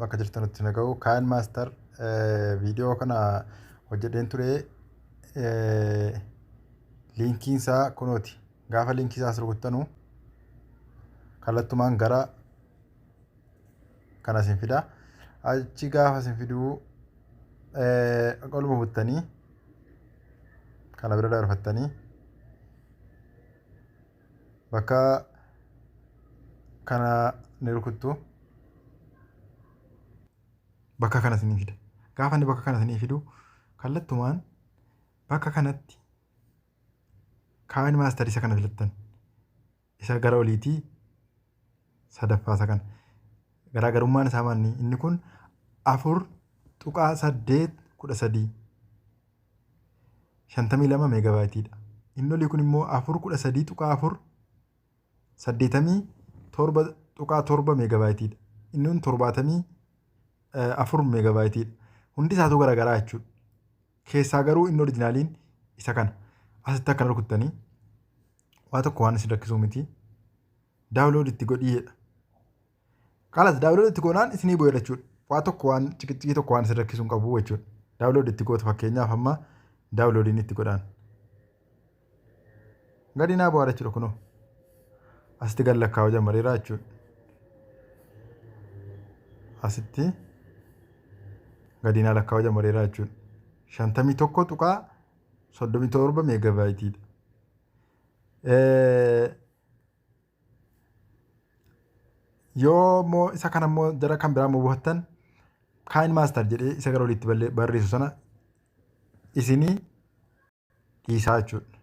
Bakka jirtanutti na ga'u. KineMaster viidiyoo kana hojjedheen ture. Liinkiin isaa kunooti. Gaafa liinkii isaa as rukuttanu kallattumaan gara kana isin fida. Achi gaafa isin fiduu oluma buttanii kana bira dabarfattanii bakka kana ni rukuttu. Bakka kana isinii fida. Gaafa inni bakka kana isinii fidu kallattumaan bakka kanatti KineMaster isa kana filattan. Isa gara oliitii sadaffaa isa kana. Garaagarummaan isaa maali? Inni kun 4.813 52 meegabaayitiidha. Inni olii kun immoo 4 13.4 87.7 meegabaayitiidha. Inni kun 74 meegabaayitiidha. Hundi isaatu garaagaraa jechuudha. Keessaa garuu inni orijinaaliin isa kana. Asitti akkana rukuttanii waa tokko waan isin rakkisuu miti. Download itti godhiidha. Kalas, download itti goonaan isinii bu'eera jechuudha. Waa tokko waan ciqicciqii tokko waan isin rakkisuu hin qabu jechuudha. Download itti gootu, fakkeenyaaf amma downloadiin itti godhaan. Gadi naa bu'aa jechuudha kunoo. Asitti gad lakkaa'uu jammareera jechuudha. Asitti gadi naa lakkaa'uu jammareera jechuudha. 51.37 meegabaayitiidha. Yoo immoo isa kana immoo jara kan biraa immoo buufattan, KineMaster jedhee isa gara oliitti barreessu sana isinii dhiisaa jechuudha.